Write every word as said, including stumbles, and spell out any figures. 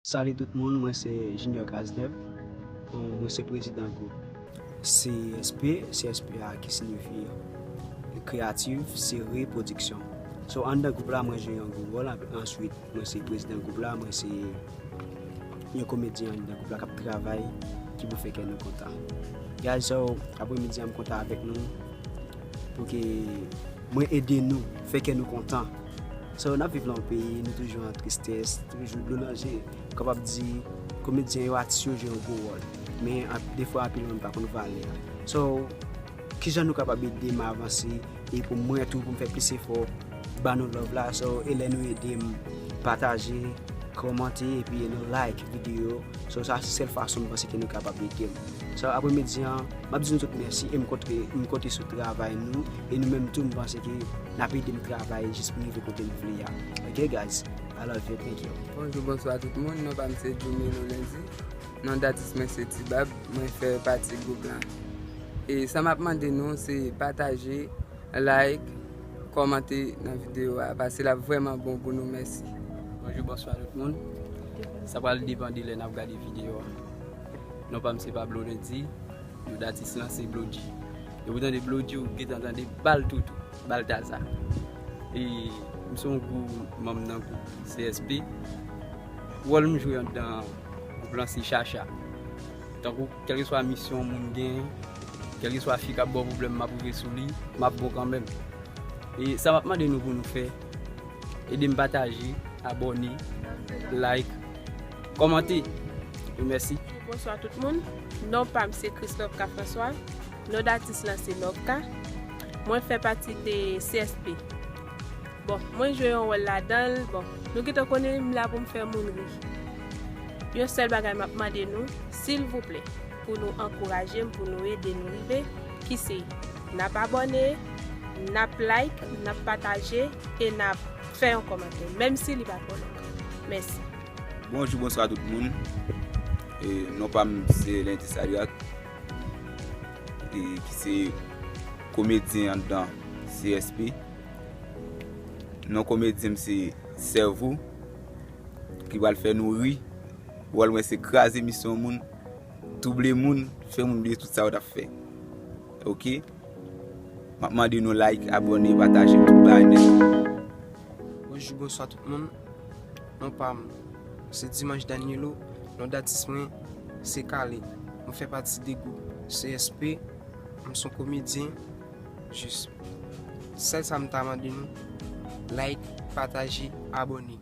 Salut tout moun, mwen se Junior Cazeneuve, mwen se prezidan gwoup C S P, C S P a ki siyifi Creative Série Production. So, anndan gwoup la, mwen jwe yon gwo wòl, answit, mwen se prezidan gwoup la, mwen se yon komedyen anndan gwoup la k ap travay, ki pou fè kè nou kontan. Guys, so, apremidi a m kontan avèk nou, pou ke mwen ede nou, fè kè nou kontan. So, n ap viv nan yon peyi, nou toujou an tristès, toujou dlo nan je. M kapab di, komedyen yo, atis yo jwe yon gwo wòl. Men, an-, defwa, anpil moun pa konn valè a. So, kijan nou kapab ede m avanse, e pou mwen tou, pou m fè plis efò, ba nou love la. So, e lè nou ede m, pataje, kòmante, epi nou like videyo. So, sa se sèl fason m panse ke nou kapab ede m. So, apremidi an, m ap di nou tout mèsi e m konte, m konte sou travay nou. E nou menm tou, m panse ke n ap ede m travay jis pou n rive kote m vle a. Ok, guys? I love you. Thank you. Bonjou, bonswa tout moun. Non pa m se Jumelo Lundi. Non datis mwen se Tibab. Mwen fè pati gwoup la. E sa m ap mande nou, se pataje, like, kòmante nan videyo a, paske l ap vrèman bon pou nou. Mèsi. Bonjou, bonswa tout moun. Sa pral depann de lè n ap gade videyo a. Non pa m se Pablo Lundi, non datis lan se Blodji. Depi w tande Blodji, ou gentan tande Baltoutou, Baltaza. E m se yon gwo manm nan gwoup C S P. Wòl m jwe anndan gwoup lan se Chacha. Tankou, kèlkeswa misyon yon moun gen, kèlkeswa fi k ap ba w pwoblèm, m ap rive sou li, m ap bon kanmenm. E sa m ap mande nou pou nou fè, ede m pataje, abòne, like, kòmante. E mèsi. Bonswa tout moun. Non pa m se Christophe K. François. Non datis lan se Love K. Mwen fè pati de C S P. Bon, mwen jwe yon wòl ladan l. Bon, nou gentan konnen m la pou m fè moun ri. Yon sèl bagay m ap mande nou, silvouplè, pou nou ankouraje m, pou nou ede nou rive, ki se n ap abòne, n ap like, n ap pataje e n ap fè yon kòmantè, menm si li pa twò long. Mèsi. Bonjou, bonswa tout moun. E, non pa m se Lundi Sadrak, e, ki se komedyen anndan C S P. Non komedyen m se Sèvo, ki pral fè nou ri. Wòl mwen se kraze misyon moun, twouble moun, fè moun bliye tout sa yo t ap fè. Ok? M ap mande nou like, abòne, pataje, tout bagay nèt. Bonjou, bonswa tout moun. Non pa m se Dimanche Danielo. Non datis mwen se Kale. Mwen fè pati de gwoup C S P. M se yon komedyen. Jis sèl sa m ta mande nou, like, pataje, abòne.